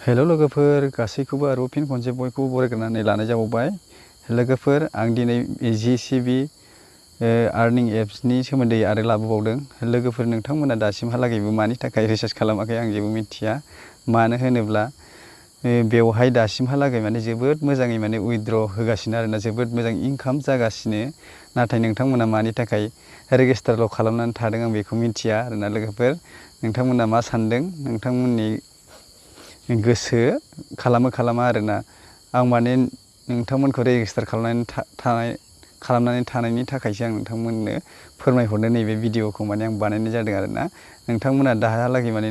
हेल' लोगोफोर गासैखौबो आरो फिन खनसे बयखौबो बरायग्रोनानै लानाय जाबावबाय। लोगोफोर आं दिनै GCB आर्निं एप्सनि सोमोन्दै आरो लाबोबावदों। लोगोफोर नोंथांमोना दासिमहालागैबो मानि थाखाय रिसार्च खालामाखै आं जेबो मिथिया। मानो होनोब्ला बेवहाय दासिमहालागै माने जोबोद मोजाङै माने उइथड्र होगासिनो आरोना, जोबोद मोजां इनकाम जागासिनो। नाथाय नोंथांमोना मानि थाखाय रेजिस्टारल' खालामनानै थादों आं बेखौ मिथिया आरोना लोगोफोर। नोंथांमोना मा सानदों, नोंथांमोननि गोसो खालामा आरोना। आं माने नोंथांमोनखौ रेजिस्टार खालामनानै थानायनि थाखायसो आं नोंथांमोननो फोरमायहरनो नैबे भिडिअखौ माने आं बानायनाय जादों आरोना। नोंथांमोना दाहालागै माने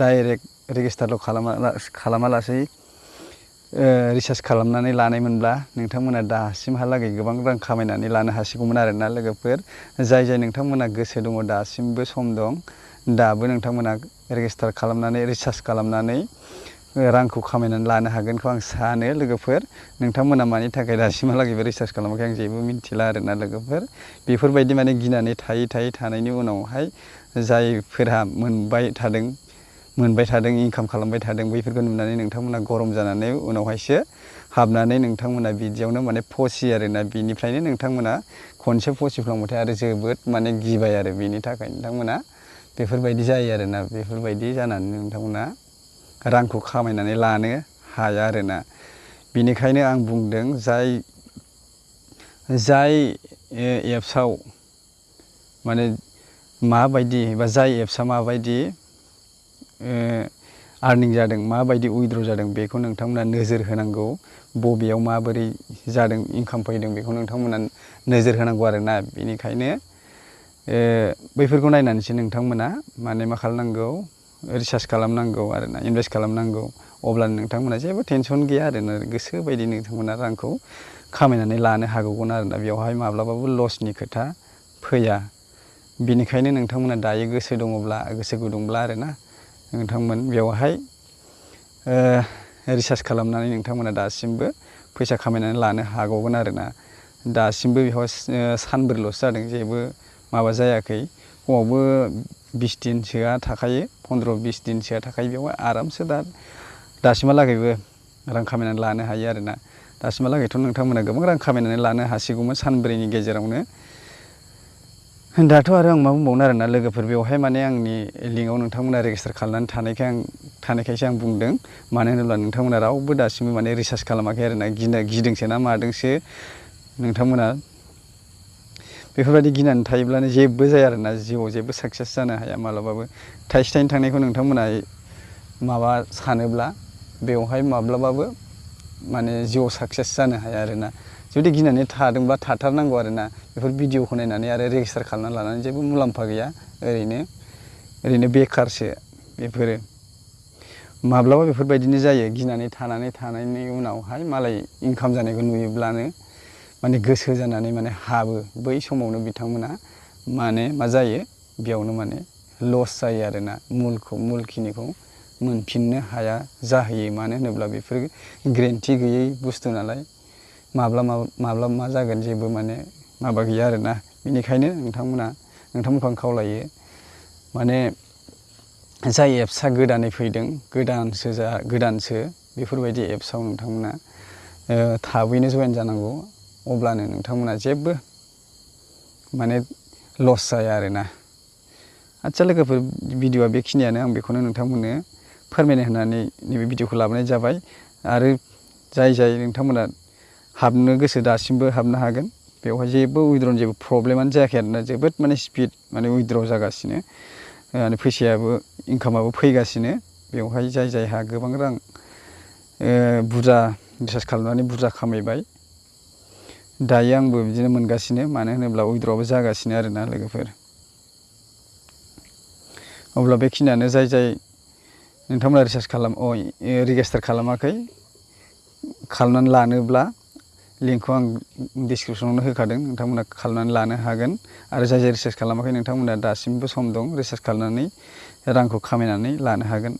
डाइरेक्ट रेजिस्टारल' खालामालासै रिसार्च खालामनानै लानायमोनब्ला नोंथांमोना दासिमहालागै गोबां रां खामायनानै लानो हासिगौमोन आरोना लोगोफोर। जाय नोंथांमोना गोसो दङ दासिमबो सम दं, दाबो नोंथांमोना रेजिस्टार खालामनानै रिसार्च खालामनानै रांखौ खामायनानै लानो हागोनखौ आं सानो लोगोफोर। नोंथांमोना मानि थाखाय दासिमहालागैबो रिसार्च खालामाखै आं जेबो मिथिला आरोना लोगोफोर। बेफोरबायदि माने गिनानै थानायनि उनावहाय जायफोरहा मोनबाय थादों इनकाम खालामबाय थादों, बैफोरखौ नुनानै नोंथांमोना गरम जानानै उनावहायसो हाबनानै नोंथांमोना बिदियावनो माने फसियो आरोना। बिनिफ्रायनो नोंथांमोना खनसे फसिफ्लांबाथाय आरो जोबोद माने गिबाय आरो बेनि थाखाय नोंथांमोना बेफोरबायदि जायो आरोना। बेफोरबायदि जानानै नोंथांमोना रांखौ खामायनानै लानो हाया आरोना। बेनिखायनो आं बुंदों जाय एप्सआव माने माबायदि बा जाय एप्सआ माबायदि आर्निं जादों, माबायदि उइथड्र जादों बेखौ नोंथांमोना नोजोर होनांगौ। बबेयाव माबोरै जादों इनकाम फैदों बेखौ नोंथांमोना नोजोर होनांगौ आरोना। बेनिखायनो बैफोरखौ नायनानैसो नोंथांमोना माने मा खालामनांगौ, रिसार्च खालामनांगौ आरोना, इनभेस्ट खालामनांगौ। अब्लानो नोंथांमोना जेबो टेनसन गैया आरोना, गोसो बायदि नोंथांमोना रांखौ खामायनानै लानो हागौमोन आरोना। बेवहाय माब्लाबाबो लसनि खोथा फैया। बिनिखायनो नोंथांमोना दायो गोसो गुदुंब्ला आरोना नोंथांमोन बेवहाय रिसार्च खालामनानै नोंथांमोना दासिमबो फैसा खामायनानै लानो हागौमोन आरोना। दासिमबो बेवहाय सानब्रैल'सो जादों, जेबो माबा जायाखै। खमावबो 20 दिनसोआ थाखायो, 15-20 दिनसोआ थाखायो। बेवहाय आरामसे दासिमहालागैबो रां खामायनानै लानो हायो आरोना। दासिमहालागैथ' नोंथांमोना गोबां रां खामायनानै लानो हासिगौमोन सानब्रैनि गेजेरावनो। दाथ' आरो आं मा बुंबावनो आरोना लोगोफोर, बेवहाय माने आंनि लिंकआव नोंथांमोना रेजिस्टार खालामनानै थानायखायसो आं बुंदों। मानो होनोब्ला नोंथांमोना रावबो दासिमबो माने रिसार्च खालामाखै आरोना। गिदोंसो ना मादोंसो नोंथांमोना। बेफोरबायदि गिनानै थायोब्लानो जेबो जाया आरोना, जिउआव जेबो साक्सेस जानो हाया मालाबाबो। थाइसे थाइनै थांनायखौ नोंथांमोना माबा सानोब्ला बेवहाय माब्लाबाबो माने जिउआव साक्सेस जानो हाया आरोना। जुदि गिनानै थादोंब्ला थाथारनांगौ आरोना। बेफोर भिडिअखौ नायनानै आरो रेजिस्टार खालामनानै लानानै जेबो मुलाम्फा गैया, ओरैनो बेखारसो बेफोरो। माब्लाबा बेफोरबायदिनो जायो, गिनानै थानायनि उनावहाय मालाय इनकाम जानायखौ नुयोब्लानो माने गोसो जानानै माने हाबो। बै समावनो बिथांमोना माने मा जायो, बेयावनो माने लस जायो आरोना। मुलखिनिखौ मोनफिननो हाया जाहैयो। मानो होनोब्ला बेफोर गेरेन्थि गैयै बुस्थु नालाय, माब्ला मा जागोन जेबो माने माबा गैया आरोना। बेनिखायनो नोंथांमोनखौ आं खावलायो, माने जाय एप्सआ गोदानै फैदों, गोदानसो बेफोरबायदि एप्सआव नोंथांमोना थाबैनो जयेन जानांगौ। अब्लानो नोंथांमोना जेबो माने लस जाया आरोना। आदसा लोगोफोर, भिडिअआ बेखिनियानो। आं बेखौनो नोंथांमोननो फोरमायनो होननानै नैबे भिडिअखौ लाबोनाय जाबाय। आरो जाय नोंथांमोना हाबनो गोसो दासिमबो हाबनो हागोन। बेवहाय जेबो उइथड्र'नि जेबो प्रब्लेमानो जायाखै आरोना। जोबोद माने स्पिड माने उइथड्र' जागासिनो, फैसायाबो इनकामाबो फैगासिनो। बेवहाय जायहा गोबां रां बुरजा रिसार्च खालामनानै बुरजा खामायबाय, दायो आंबो बिदिनो मोनगासिनो। मानो होनोब्ला उइथड्र'आबो जागासिनो आरोना लोगोफोर। अब्ला बेखिनियानो। जाय नोंथांमोना रेजिस्टार खालामाखै, खालामनानै लानोब्ला लिंकखौ आं डिसक्रिपसनावनो होखादों, नोंथांमोना खालामनानै लानो हागोन। आरो जाय रिसार्च खालामाखै, नोंथांमोना दासिमबो सम दं, रिसार्च खालामनानै रांखौ खामायनानै लानो हागोन।